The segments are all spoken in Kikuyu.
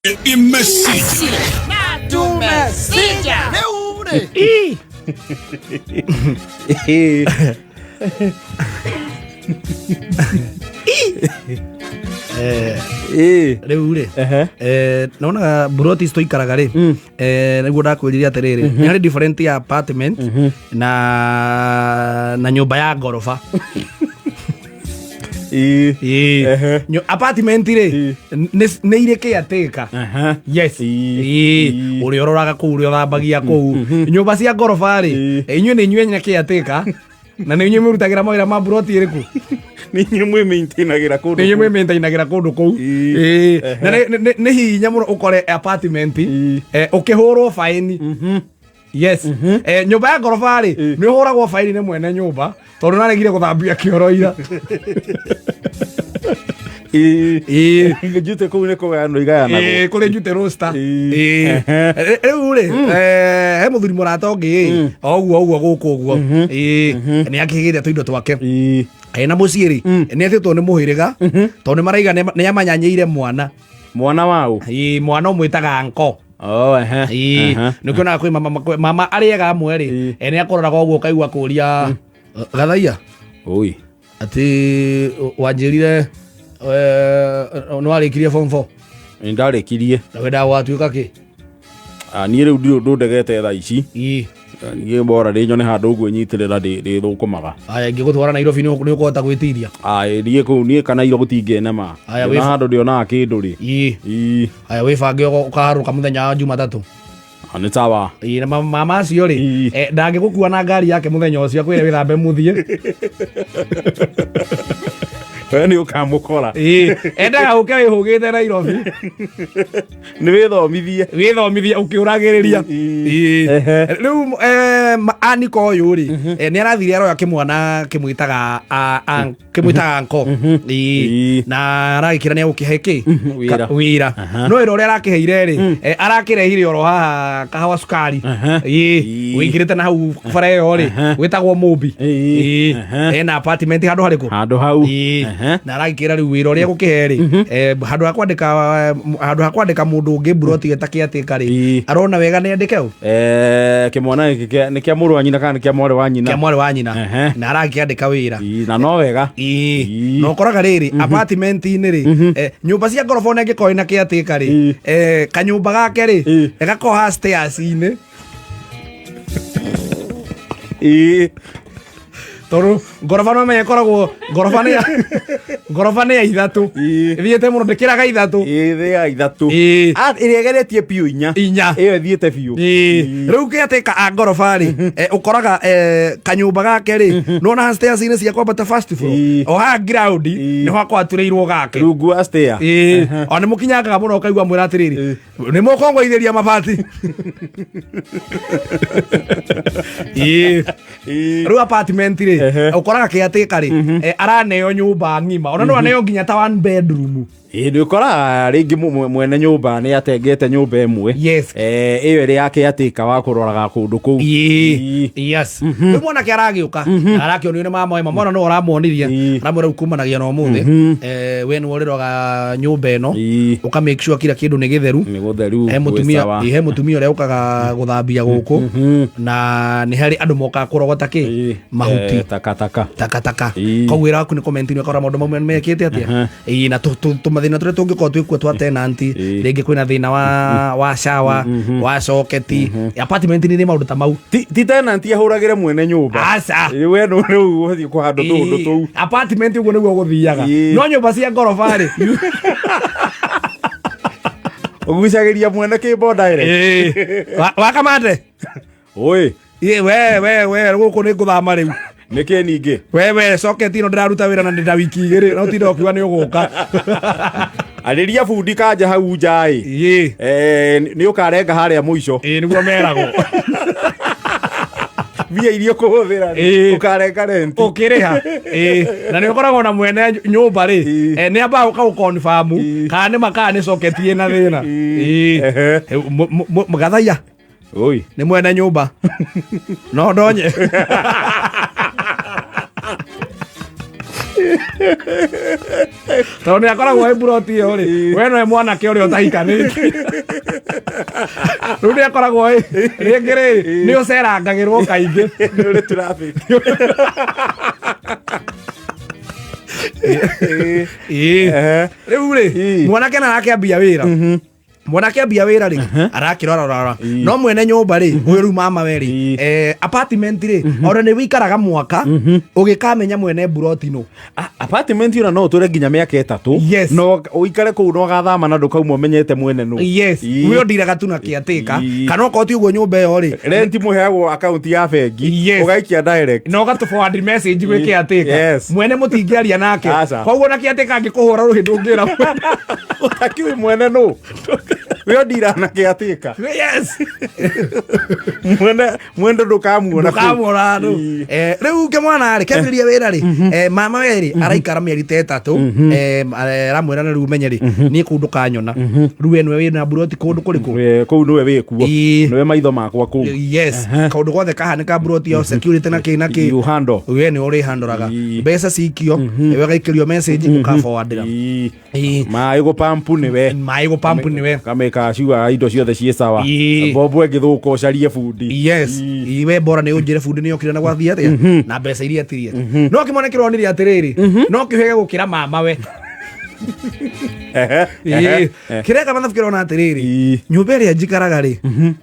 Imesija. Tumesija. Ii. Rĩu rĩ, nonaga mburoti ici tũikaraga rĩ, nĩguo ndakwĩrire atĩrĩrĩ, nĩ harĩ different ya apartment na nyũmba ya ngoroba. Ĩĩ. Ehe. Apartment rĩ, nĩ irĩ caretaker. Yes. Ĩĩ. Ĩĩ. Ũrĩa ũroraga kũu, ũrĩa ũthambagia kũu. Nyũmba cia ngoroba rĩ, inyuĩ nĩ inyuĩ ene caretaker na nĩ inyuĩ mũrutagĩra mawĩra ma mburoti ĩrĩkũ? Nĩ inyuĩ mwĩmaintainagĩra kũndũ Nĩ inyuĩ kũu. mwĩmaintainagĩra kũndũ kũu. Ĩĩ. Ĩĩ. Na nĩ hinya mũno ũkore apartment ũkĩhũrwo baĩni. Yes. Nyũmba ya ngoroba rĩ, nĩ ũhũragwo baĩni nĩ mwene nyũmba tondũ naregire gũthambia kĩoro ira. Ĩĩ. Ĩĩ. Njute kũu nĩ kũgayanwo igayanagwo. Ĩĩ, kũrĩ njute roster. Ĩĩ. Ĩĩ. Rĩu rĩ, he mũthuri mũrata ũngĩ ĩ, o ũguo ũguo gũkũ ũguo. Ĩĩ, nĩ akĩgĩire tũindo twake. Ĩĩ. Ena mũciĩ rĩ, nĩ etĩtwo nĩ mũhĩrĩga tondũ nĩ maraiga nĩ amanyanyĩire mwana. Mwana waũ? Ĩĩ, mwana ũmwĩtaga nko. Oh, ehe. Ĩĩ, Ehe. nĩ ũkĩonaga kwĩ mama, mama arĩega amwe rĩ, nĩ akũroraga ũguo ũkaigua kũria gathaia Oi. atĩ wanjĩrire nĩ warĩkirie form 4. Nĩ ndarĩkirie. Na wendaga gũgatuĩka kĩ? Ah, niĩ rĩu ndirĩ ũndũ ndegete thaa ici. Ĩĩ. Ah, niĩ bora ndĩ nyone handũ ngwĩnyitĩrĩra ndĩthũkũmaga. Aya, ingĩgũtwara Nairobi nĩ ũkũhota gwĩtiria? Ah, niĩ kũu niĩ kana iro gũtingĩnema. Aya, Ndĩona handũ ndĩonaga kĩndũ rĩ. Ĩĩ. Ĩĩ. Aya, wĩbange ũkaharũka mũthenya wa Jumatatũ. Ah, nĩ sawa. Ĩĩ, na mama acio rĩ, Ĩĩ. Ndangĩgũkua na ngari yake mũthenya ũcio akwĩre wĩthambe mũthiĩ. We nĩ ũkamũkora. Ĩĩ, endaga ũke wĩhũgĩte Nairobi. Nĩ wĩthomithie. Wĩthomithie ũkĩũragĩrĩria. Ĩĩ. Ĩĩ. Ehe. Rĩu Aniko ũyũ rĩ, nĩ arathire aroya kĩmwana kĩmwĩtaga kĩmwĩtaga nko. Ĩĩ. Ĩĩ. Na aragĩkĩra nĩ egũkĩhe kĩ? Wĩra. Wĩra. No wĩra ũrĩa arakĩheire rĩ, arakĩrehire oro haha kahawa cukari. Ĩĩ. Ĩĩ. Wĩingĩrĩte na hau bara ĩyo rĩ, wĩtagwo Mũmbi. Ĩĩ. Ĩĩ. Ena apartment handũ harĩkũ? Handũ hau. Ĩĩ. Na aragĩkĩra rĩu wĩra ũrĩa egũkĩhe rĩ, handũ ha kwandĩka handũ ha kwandĩka mũndũ ũngĩ mburoti eta caretaker rĩ, Ĩĩ. arona wega nĩ andĩke ũ? Kĩmwana gĩkĩ nĩ kĩa mũrũ wa nyina kana nĩ kĩa mwarĩ wa nyina? Kĩa mwarĩ wa nyina. Na aragĩkĩandĩka wĩra. Ĩĩ, na no wega. Ĩĩ. Ĩĩ. Na ũkoraga rĩrĩ, apartment-inĩ rĩ, nyũmba cia ngoroba ona ĩngĩkorwo ĩna caretaker rĩ, Ĩĩ. Kanyũmba gake rĩ, Ĩĩ. gakorwo ha stairs-inĩ. Ĩĩ. Tondũ ngoroba no menye ĩkoragwo ngoroba nĩ ya ngoroba nĩ ya ithatũ. Ĩĩ. Ĩthiĩte mũno ndĩkĩraga ithatũ. Ĩĩ, thĩ ya ithatũ. Ĩĩ. Ah, ĩrĩa ĩgeretie biũ inya. Inya. Ĩyo ĩthiĩte biũ. Ĩĩ. Rĩu caretaker a ngoroba rĩ, ũkoraga kanyũmba gake rĩ, nĩwona stairs-inĩ cia kwambata first floor. Ĩĩ. O haha ground, Ĩĩ. nĩho akwatũrĩirwo gake. Rungu wa stair. Ĩĩ. O nĩ mũkinyangaga mũno ũkaigua mwĩra atĩrĩrĩ, nĩ mũkongwaithĩria mabati. Ĩĩ. Ĩĩ. Rĩu apartment rĩ, ũkoraga caretaker rĩ, araneo nyũmba ng'ima ona no aneo nginya ta one bedroom. Ĩĩ, nĩ ũkoraga rĩngĩ mwene nyũmba nĩ atengete nyũmba ĩmwe. Yes. Ĩyo ĩrĩ ya caretaker wa kũroraga kũndũ kũu. Ĩĩ. Ĩĩ. Yes. Rĩu mwanake aragĩũka na arakĩonio nĩ mama we, mama ona no ũramuonirie. Ĩĩ. Aramwĩra rĩu kumanagia na ũmũthĩ, we nĩwe ũrĩroga nyũmba ĩno, Ĩĩ. ũka make sure kila kĩndũ nĩ gĩtheru. Nĩ gũtheru, He gwĩ mũtumia, sawa. ĩĩ, he mũtumia ũrĩa ũkaga gũthambia gũkũ na nĩ harĩ andũ mokaga kũrogota kĩ? Ĩĩ. Mahuti. Takataka. Takataka. Ĩĩ. Koguo wĩra waku nĩ comment ũkora maũndũ mamwe mekĩte atĩa. Ĩĩ, na tũmathĩna tũrĩa tũngĩkorwo twĩkuo twa tenant, Ĩĩ. rĩngĩ kwĩna thĩna wa shower, wa soketi, apartment nĩ maũndũ ta mau. Ti tenant ahũragĩre mwene nyũmba. Aca. Ĩĩ, we nũ rĩu ũthiĩ kũhandũ tũũndũ Ĩĩ, tũu. apartment ũguo nĩguo gũthiaga. Ĩĩ. No nyũmba cia ngoroba rĩ, Ũgucagĩria mwene kĩmbo direct. Ĩĩ. Wakamate. Oi. Ĩĩ, we we we gũkũ nĩ ngũthama rĩu. Nĩkĩ ningĩ? We we socket ĩno ndĩraruta wĩra na ndĩna wiki igĩrĩ no tinda ũkiuga nĩ ũgũka. Arĩria bundi kanja hau nja ĩ. Ĩĩ. Nĩ ũkarenga harĩa mũico. Ĩĩ, nĩguo meragwo. Mbia iria ũkũhũthĩra rĩ, Ĩĩ. ũkarenga rent. Ũkĩrĩha. Ĩĩ. Na nĩ ũkoragwo na mwene nyũmba rĩ, Ĩĩ. nĩ ambaga gũka gũconfirm Ĩĩ. kana nĩ ma kana nĩ socket ĩna thĩna. Ĩĩ. Ĩĩ. Ehe. Gathaia. Oi. Nĩ mwene nyũmba. No ndonye. Tondũ nĩ akoragwo ĩ mburoti ĩyo rĩ, we nowe mwanake ũrĩa ũtahikanĩtie. Rĩu nĩ akoragwo ĩ rĩngĩ rĩ, nĩ ũcerangagĩrwo kaingĩ. Nĩ ũrĩ traffic. Ĩĩ. Ehe. Rĩu rĩ, Ĩĩ. mwanake na arakĩambia wĩra. Mwanake ambia wĩra rĩ, arakĩrorarora. No mwene nyũmba rĩ, ũyũ rĩu mama we rĩ, Ĩĩ. Apartment rĩ, ona nĩ wĩikaraga mwaka ũgĩkamenya mwene mburoti nũ. Apartment ona no ũtũre nginya mĩaka 3. Yes. No ũikare kũu no gathama na ndũkauma ũmenyete mwene nũ. Yes. Ĩĩ. Wĩ ũndiraga tu na kĩatĩka. Ĩĩ. Kana okorwo ti ũguo nyũmba ĩyo rĩ, Rent mũheagwo account ya bengi. Yes. Ũgaikia direct. Na ũgatũ forward message gwĩ kĩatĩka. Yes. Mwene mũtingĩaria nake. Aca. Koguo na kĩatĩka angĩkũhũra rũhĩ ndũngĩra mwene. Ũtakiũĩ mwene nũ. Wĩ ũndira na kĩatĩka. Yes. Mwene mwene ndũkamuona kũu. Ndũkamuona nũ. Ĩĩ. Rĩu kĩmwana rĩ, kĩambĩrĩria wĩra rĩ, mama we rĩ, araikara mĩeri ta 3, aramwĩra na rĩu ũmenye rĩ, niĩ kũu ndũkanyona. Rĩu we nĩwe wĩna mburoti kũndũ kũrĩkũ? We, kũu nĩwe wĩ kuo. Ĩĩ. Nĩwe maitho makwa kũu. Yes. Kaũndũ gothe kahanĩka mburoti yao, security na kĩ na kĩ. You handle. We nĩwe ũrĩhandoraga. Ĩĩ. Mbeca cikio, we ũgaikĩrio message ũkaforwardĩra. Ĩĩ. Ĩĩ. Maĩ gũpampu nĩwe. Maĩ gũpampu nĩwe. Kamĩka cua indo ciothe ciĩ sawa. Ĩĩ. Mbombo ĩngĩthũka ũcarie bundi. Yes. Ĩĩ. Iwe bora nĩ ũnjĩre bundi nĩ okire na gwathiĩ atĩa na mbeca iria etirie. No kĩmwana kĩronire atĩrĩrĩ, no kĩhege gũkĩra mama we. Ehe, Ĩĩ. ehe. Kĩreka mathabu kĩrona atĩrĩrĩ, Ĩĩ. nyũmba ĩrĩa njikaraga rĩ,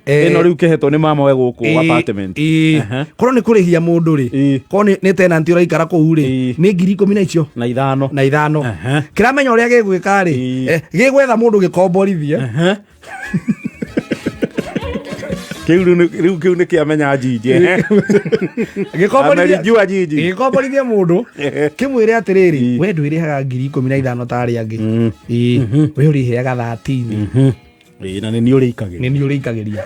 Ĩno rĩu kĩhetwo nĩ mama we gũkũ apartment. ĩĩ. Ehe. Korwo nĩ kũrĩhia mũndũ rĩ, Ĩĩ. korwo nĩ tenant ũraikara kũu rĩ, Ĩĩ. nĩ 15,000 na icio Na ithano. na ithano. Ehe. Kĩramenya ũrĩa gĩgwĩka rĩ, Ĩĩ. Gĩgwetha mũndũ gĩkomborithie. Ehe. Kĩu rĩu kĩu nĩ kĩamenya njinji. Gĩkomborithie Amerijua jiji. Gĩkomborithie mũndũ kĩmwĩre atĩrĩrĩ, we ndwĩrĩhaga 15,000 ta arĩa angĩ. Ĩĩ. We ũrĩheaga 13. Ĩĩ, na nĩ niĩ ũrĩikagĩria. Nĩ niĩ ũrĩikagĩria.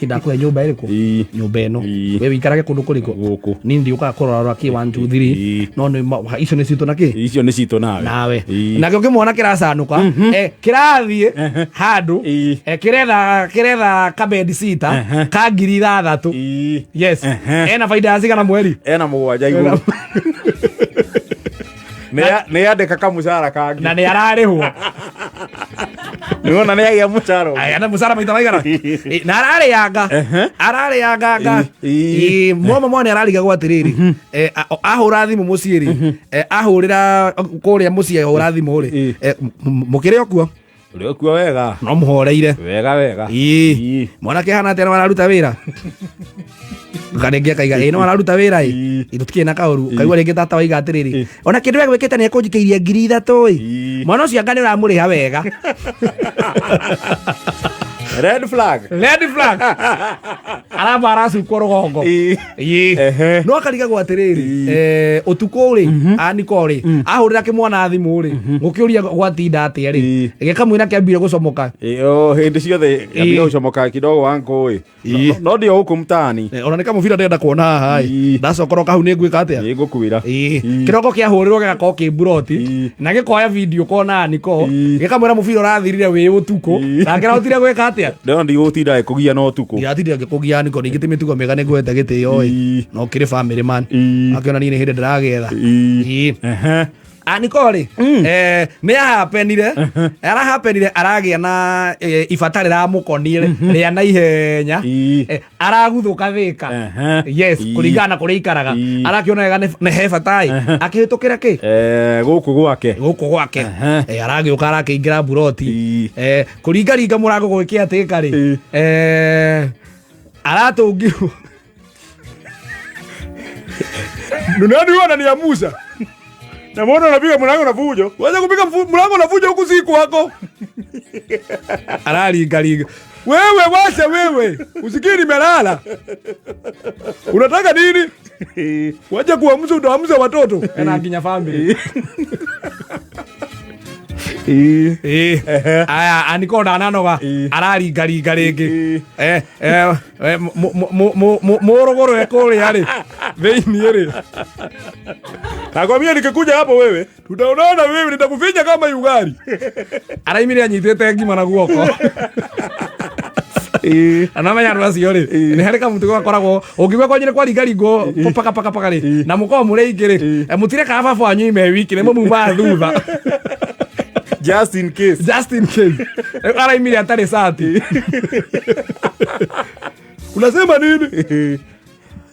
Ndakũhe nyũmba ĩrĩkũ? Ĩĩ. Nyũmba ĩno. Ĩĩ. We wĩikarage kũndũ kũrĩkũ? Gũkũ. Niĩ ndiũkaga kũrora kĩ 1 2 3. Ĩĩ. No nĩ icio nĩ citũ na kĩ? Icio nĩ citũ nawe. Nawe. Ĩĩ. Nakĩo kĩmwana kĩracanũka, kĩrathiĩ handũ, Ĩĩ. kĩretha kabedi sita ka 6,000. Ĩĩ. Yes. Ehe. Ena baida ya cigana mweri? Ena 7 igũrũ. Nĩ yandĩka kamũcara kangĩ. Na nĩ ararĩhwo. Nĩwona nĩ agĩa mũcara ũngĩ. Aya, na mũcara maita maigana? Na ararĩanga. Ararĩanga nga. Ĩĩ. Ĩĩ, mwana mwana ararigagwo atĩrĩrĩ, ahũra thimũ mũciĩ rĩ, ahũrĩra kũrĩa mũciĩ ahũra thimũ rĩ, Ĩĩ. Mũkĩrĩ o kuo? Ũrĩ o kuo wega. No mũhoreire. Wega wega. Ĩĩ. Ĩĩ. Mwanake hana atĩa no araruta wĩra? Kana rĩngĩ akaiga ĩĩ no araruta wĩra ĩ. Ĩĩ. Tũtikĩrĩ na kaũru. Kaigua rĩngĩ tata waiga atĩrĩrĩ, Ĩĩ. ona kĩndũ egwĩkĩte nĩ ekũnjikĩirie 3,000 ĩ. Ĩĩ. Mwana ũcio anga nĩ ũramũrĩha wega. Red flag. Red flag. Aramba aracukwo rũgongo. Ĩĩ. Ĩĩ. Ehe. No akarigagwo atĩrĩrĩ, ũtukũ rĩ, aniko rĩ, ahũrĩra kĩmwana thimũ rĩ, gũkĩũria gwatinda atĩa rĩ, Ĩĩ. gĩkamwĩra kĩambire gũcomoka. Ĩĩ, o hĩndĩ ciothe Ĩĩ. ambia gũcomoka kidogo wangu ĩ. Ĩĩ. No ndio gũkũ mtaani. Ona nĩ kamũbira ndĩrenda kuona haha ĩ. Ĩĩ. Ndacokora kahu nĩ ngwĩka atĩa? Nĩ ngũkwĩra. Ĩĩ. Ĩĩ. Kĩroko kĩahũrĩrwo gĩgakorwo kĩ mburoti Ĩĩ. na gĩkoya video kona aniko Ĩĩ. gĩkamwĩra mũbira ũrathirire wĩ ũtukũ Ĩĩ. na kĩrahotire gwĩka atĩa? Ndĩrona ndigũtinda ĩkũgia na ũtukũ. Ndiratindire ngĩkũgia aniko ningĩ ti mĩtugo mĩega nĩ ngwete gĩtĩo ĩ. Ĩĩ. No kĩrĩ family man. Ĩĩ. Akĩona niĩ nĩ hĩndĩ ndĩragĩetha. Ĩĩ. Ĩĩ. Ehe. Aniko rĩ, nĩ ahapenire, arahapenire aragĩa na ibata rĩramũkonie rĩa naihenya. Ĩĩ. Araguthũka thĩka. Ehe. Yes, Ĩĩ. kũringana na kũrĩa ikaraga. Ĩĩ. Arakĩona wega nĩ he bata ĩ. Akĩhĩtũkĩra kĩ? Gũkũ gwake. Gũkũ gwake. Ehe. Aragĩũka arakĩingĩra mburoti. Ĩĩ. Kũringaringa mũrango gwĩkĩa atĩka rĩ. Ĩĩ. Aratũngirwo. Nani huyo ananiamusha? Na mbona unapiga mlango na fujo? Wacha kupiga mlango na fujo huku si kwako. Araringaringa. Wewe wacha wewe. Usikii nimelala. Unataka nini? Wacha kuamsha utaamsha watoto. Ena nginya family. Ĩĩ. Ĩĩ. Aya aniko ndananoga Ĩĩ. araringaringa rĩngĩ. Ĩĩ. Mũrũgũrũ e kũrĩa rĩ. Thĩinĩ rĩ. Nakwambia nikikuja hapo wewe Tutaonana wewe nitakufinya kama yugari. Araimire anyitĩte ngima na guoko. Anamenya andũ acio rĩ, nĩ harĩ kamũtugo gakoragwo ũngĩgua kwanyu nĩ kwaringaringwo paka paka paka rĩ, na mũkorwo mũrĩ aingĩ rĩ, mũtirekaga baba wanyu ime wiki, nĩ mũmumaga thutha. Just in case. Just in case. Rĩu araimire atarĩ cati. Unasema nini?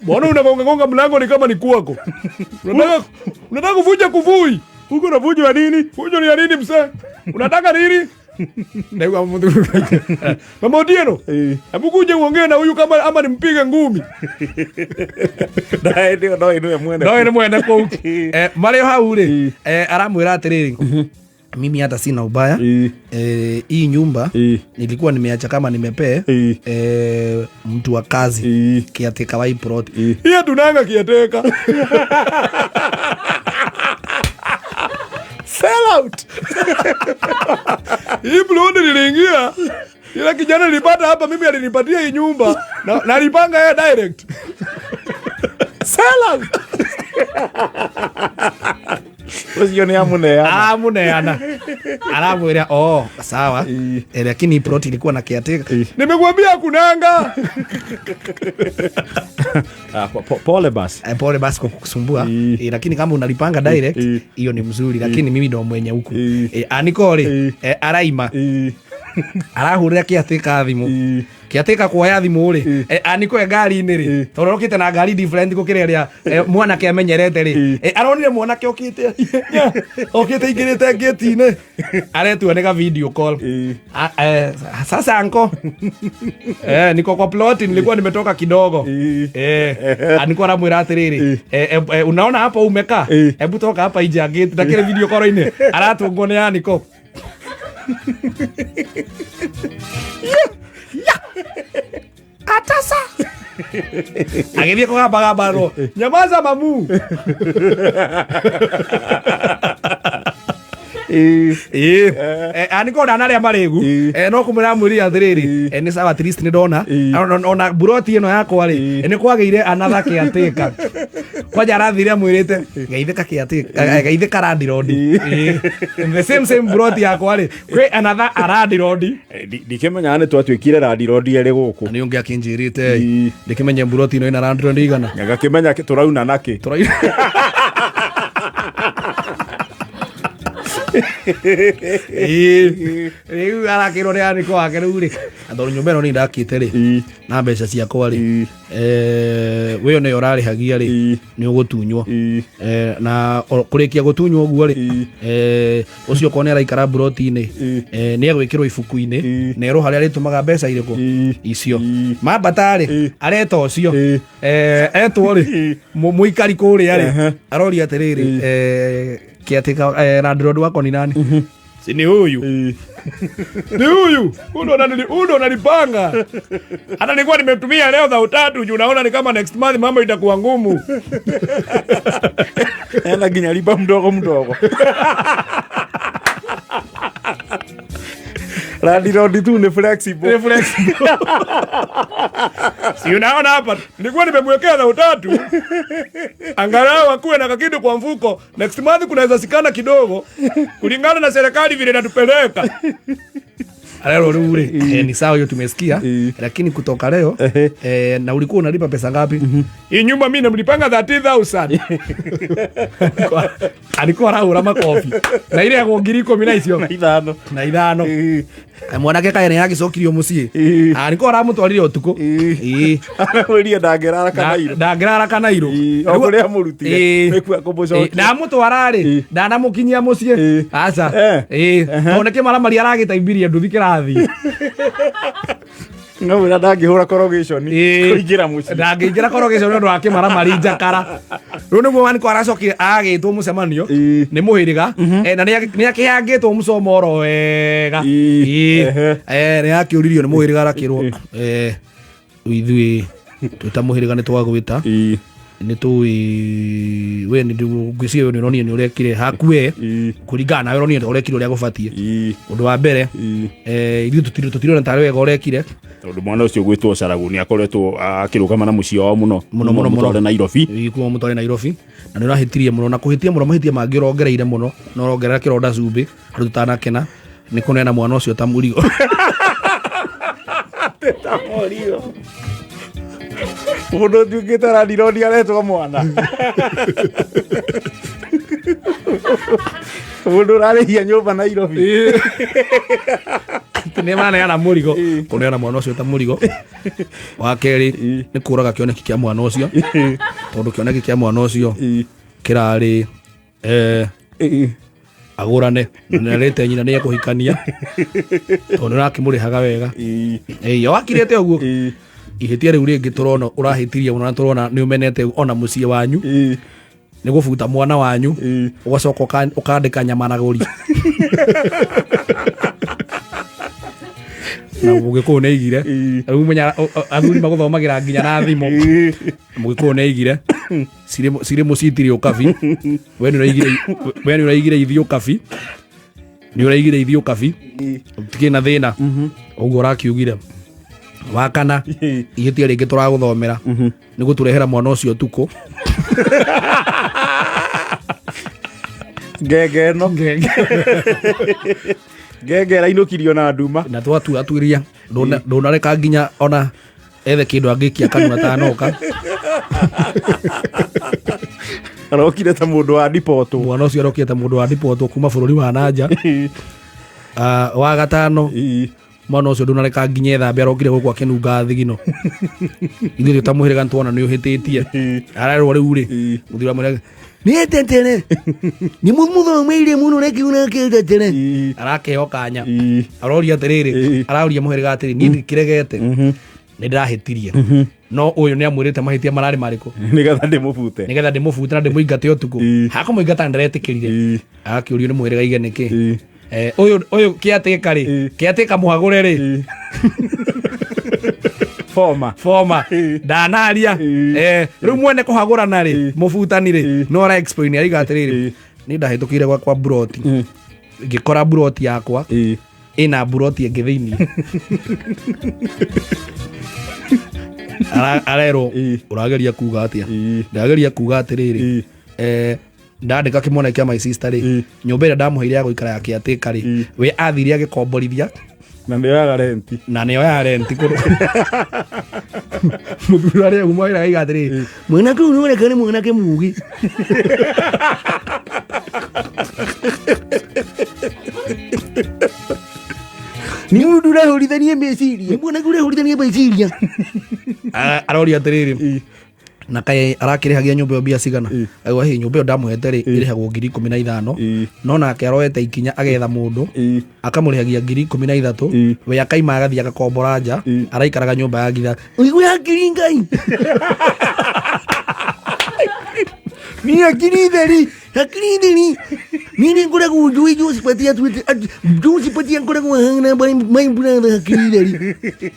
Mbona unagongagonga mlango ni kama ni kwako? Unataka kuvunja kuvui. Huko unavunjwa nini? Fujo ni ya nini mzee? Unataka nini? Ndaigua mtu. Mama Otieno. Hebu kuja uongee na huyu kama ama nimpige ngumi. Ndae ndio no inue mwene. No nĩ mwene kũu. Marĩ o hau rĩ, aramwĩra atĩrĩrĩ, mimi hata sina ubaya. Hii nyumba nilikuwa nimeacha kama nimepee mtu wa kazi, caretaker wa hii plot. Hiyo tunanga caretaker. Sell out. Hii plot niliingia, ila kijana nilipata hapa mimi alinipatia hii nyumba na nalipanga yeye direct. Sell out. Ũcio nĩ amũneana. Amuneana. Aramwĩra, oh, sawa. Lakini plot ilikuwa na caretaker. Nimekuambia kunanga. Ah, pole basi. Pole basi kwa kukusumbua. Lakini kama unalipanga direct, hiyo ni mzuri, lakini mimi ndo mwenye huku. Aniko rĩ, araima. Arahũrĩra caretaker thimũ. Caretaker kuoya thimũ rĩ, aniko e ngari-inĩ rĩ, tondũ okĩte na ngari different gũkĩra ĩrĩa mwanake amenyerete rĩ. Aronire mwanake okĩte okĩte aingĩrĩte ngĩti-inĩ. Aretua nĩ ga video call. Sasa anko. Niko kwa plot, nilikuwa nimetoka kidogo. Aniko aramwĩra atĩrĩrĩ, unaona hapo umekaa? Hebu toka hapa nje ya gate. Na kile video call-inĩ aratũngwo nĩ Aniko. Atasa. Agĩthiĩ kũgambagamba nyamaza mamu. Aniko ndanarĩa marĩgu. No kũmwĩra amwĩrire atĩrĩrĩ, nĩ sawa, at least nĩ ndona. Ona buroti ĩno yakwa rĩ, nĩ kwagĩire another caretaker. Kwanja arathire amwĩrĩte geithĩka caretaker, geithĩka landlord. The same buroti yakwa rĩ, kwĩ another landlord. Ndikĩmenyaga nĩ twatuĩkire landlord erĩ gũkũ. Nĩ ũngĩ akĩnjĩrĩte, ndĩkĩmenye buroti ĩno ĩna landlord igana. Ngakĩmenya tũrauna nakĩ. Tũrauna. Rĩu arakĩrwo nĩ Aniko wake rĩu rĩ, na tondũ nyũmba ĩno nĩ ndakĩte rĩ, na mbeca ciakwa rĩ, wĩyo nĩyo ũrarĩhagia rĩ, nĩ ũgũtunywo. Na kũrĩkia gũtunywo ũguo rĩ, ũcio okorwo nĩ araikara buroti-inĩ, nĩ egwĩkĩrwo ibuku-inĩ, na erwo harĩa arĩtũmaga mbeca irĩkũ icio. Mambata rĩ, areta ũcio. Etwo rĩ, mũikari kũrĩa rĩ, aroria atĩrĩrĩ, caretaker, landlord wako ni nani? Si ni huyu. Ni huyu. Huyu ananipanga. Hata nilikuwa nimetumia leo za utatu juu naona ni kama next month mambo itakuwa ngumu. Ena nginya lipa mdogo mdogo. Landlord tu ni flexible. Ni flexible. Si unaona hapa nilikuwa nimemwekea za utatu. Angalau akuwe na kakitu kwa mfuko. Next month kunaweza sikana kidogo kulingana na serikali vile inatupeleka. Alelo rure. Ni sawa hiyo tumesikia, lakini kutoka leo, na ulikuwa unalipa pesa ngapi? Hii nyumba mimi namlipanga 30,000. Alikuwa arahũra makobi. Na ile ya ngiri ikũmi na icio. Na ithano. Na ithano. Mwanake kaĩ nĩ agĩcokirio mũciĩ. Alikuwa aramũtwarire ũtukũ. Aramwĩrire ndangĩrara Kanairo. Ndangĩrara Kanairo. O kũrĩa amũrutire. Nĩkuo ekũmũcokia. Ndamũtwara rĩ, ndanamũkinyia mũciĩ. Aca. Tondũ nĩ kĩmaramari aragĩtaimbirie nduthi kĩrathiĩ. Ngamwĩra ndangĩhũra korogation kũingĩra mũciĩ. Ndangĩingĩra korogation nĩ ũndũ wa kĩmaramari njakara. Rĩu nĩguo Waniko aracokire agĩtwo mũcemanio nĩ mũhĩrĩga, na nĩ akĩhangĩtwo mũcomo oro wega. Nĩ akĩũririo nĩ mũhĩrĩga arakĩrwo, ithuĩ twĩ ta mũhĩrĩga nĩ twagwĩta. Nĩ tũĩ we nĩ ngwĩciria we nĩ ũronire nĩ ũrekire haku we, kũringana nawe ũronire ũrekire ũrĩa gũbatiĩ. Ũndũ wa mbere, ithuĩ tũtirona tarĩ wega ũrekire. Tondũ mwana ũcio ũgwĩtwo Caragu nĩ akoretwo akĩrũgama na mũciĩ wao mũno. Mũno, mũno, mũno. Mũtware Nairobi. Kuma mũtware Nairobi. Na nĩ ũrahĩtirie mũno, na kũhĩtia mũno mahĩtia mangĩ ũrongereire mũno, na ũrongerera kĩronda cumbĩ, handũ tũtanakena, nĩ kũneana mwana ũcio ta mũrigo. Ndamorio. Mũndũ ũtuĩkĩte randirodi aretwo mwana. Mũndũ ũrarĩhia nyũmba Nairobi. Nĩ maneana mũrigo, kũneana mwana ũcio ta mũrigo. Wa kerĩ nĩ kũraga kĩoneki kĩa mwana ũcio, tondũ kĩoneki kĩa mwana ũcio kĩrarĩ agũrane na nĩarĩte nyina nĩ ekũhikania, tondũ nĩ ũrakĩmũrĩhaga wega. Ĩĩ, wakirĩte ũguo. Ihĩtia rĩu rĩngĩ tũrona ũrahĩtirie mũno na tũrona nĩ ũmenete ona mũciĩ wanyu nĩ gũbuta mwana wanyu, ũgacoka ũkandĩka nyama na gũri na mũgĩkũyũ nĩ aigire. Rĩu menya athuri magũthomagĩra nginya na thimũ. Mũgĩkũyũ nĩ aigire cirĩ mũciĩ itirĩ ũkabi. We nĩ ũraigire ithiĩ ũkabi, nĩ ũraigire ithiĩ ũkabi, tikĩ na thĩna ũguo ũrakiugire. Wa kana, ihĩtia rĩngĩ tũragũthomera nĩ gũtũrehera mwana ũcio ũtukũ. Ngenge ĩno ngenge ĩrainũkirio na nduma. Na twatuatuiria ndũnareka nginya ona ethe kĩndũ angĩkia kanua atanoka. Arokire ta mũndũ wa ndipotwo. Mwana ũcio arokire ta mũndũ wa ndipotwo kuma bũrũri wa nanja. Wa gatano, mwana ũcio ndũnareka nginya ethambe, arokire gũkũ akĩnunga thigino. Ithuĩ twĩ ta mũhĩrĩga nĩtuona nĩ ũhĩtĩtie. Arerwo rĩu rĩ, mũthuri wa mũhĩrĩga nĩ tetere nĩ mũthomeire mũno rekiuna kĩtetere, arakĩheo kanya. Aroria atĩrĩrĩ, aroria mũhĩrĩga atĩrĩ, niĩ ndikĩregete nĩ ndĩrahĩtirie, no ũyũ nĩ amwĩrĩte mahĩtia mararĩ marĩkũ nĩgetha ndĩmũbute, nĩgetha ndĩmũbute na ndĩmũingate ũtukũ. Hakũmũingata nĩndĩretĩkĩrire. Agakĩũrio nĩ mũhĩrĩga ige nĩkĩ. Ũyũ kĩatĩka rĩ, kĩatĩka mũhagũre rĩ. Foma. Foma ndanaria. Rĩu mwene kũhagũrana rĩ, mũbutani rĩ, no ara explain ariga atĩrĩrĩ, nĩ ndahĩtũkĩire gwakwa buroti, ngĩkora buroti yakwa ĩna buroti ĩngĩ thĩinĩ. Arerwo, ũrageria kuga atĩa? Ndageria kuga atĩrĩrĩ, ndandĩka kĩmwana kĩa my sister rĩ, nyũmba ĩrĩa ndamũheire ya gũikara ya kĩatĩka rĩ, we athire agĩkomborithia. Na nĩoyaga renti. Na nĩoyaga renti kũrũ mũthuri arĩa uma wĩra aiga atĩrĩrĩ, mwanake ũyũ nĩoneka nĩ mwanake mũgĩ. Nĩ mũndũ ũrahũrithania meciria. Nĩ mwanake ũrahũrithania meciria. Aroria atĩrĩrĩ, na kaĩ arakĩrĩhagia nyũmba ĩyo mbia cigana? Aiwa hĩ, nyũmba ĩyo ndamũhete rĩ, ĩrĩhagwo 15,000. No nake aroete ikinya agetha mũndũ akamũrĩhagia 13,000. We akaima agathiĩ agakombora nja, araikaraga nyũmba ya ngitha ũigua ya ngiri ngai. Ni akiri theri. Akiri theri. Niĩ nĩ ngoragwo njũĩ Josephat atuĩte Josephat akoragwo ahana my brother akiri theri.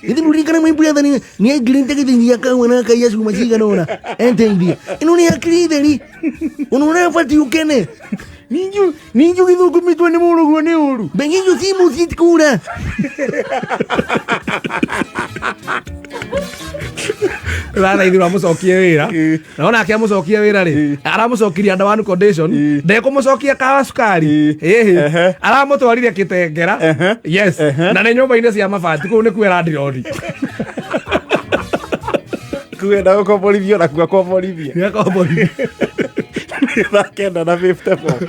Githĩ ndũririkana my brother nĩ aingĩrĩte gĩthĩi gĩa kahũa na akaiya cuma cigana ũna enteithia. Ĩno nĩ akiri theri. Ona ũrabatiĩ ũkene. Ninju gĩthũngũmĩtwo nĩ mũrũguo nĩ ũru. Mbeca icio ci mũciĩ tikũra. Ratha ithu amũcokie wĩra, na ona ake amũcokie wĩra rĩ, aramũcokirie under one condition: ndekũmũcokia kawa cukari. Ĩhĩ, aramũtwarire Kĩtengera. Yes, na nĩ nyũmba-inĩ cia mabati, kũu nĩkuo erandironi. Kuenda gũkomborithio na kuakomborithia. Nĩakomborithia. 9:54.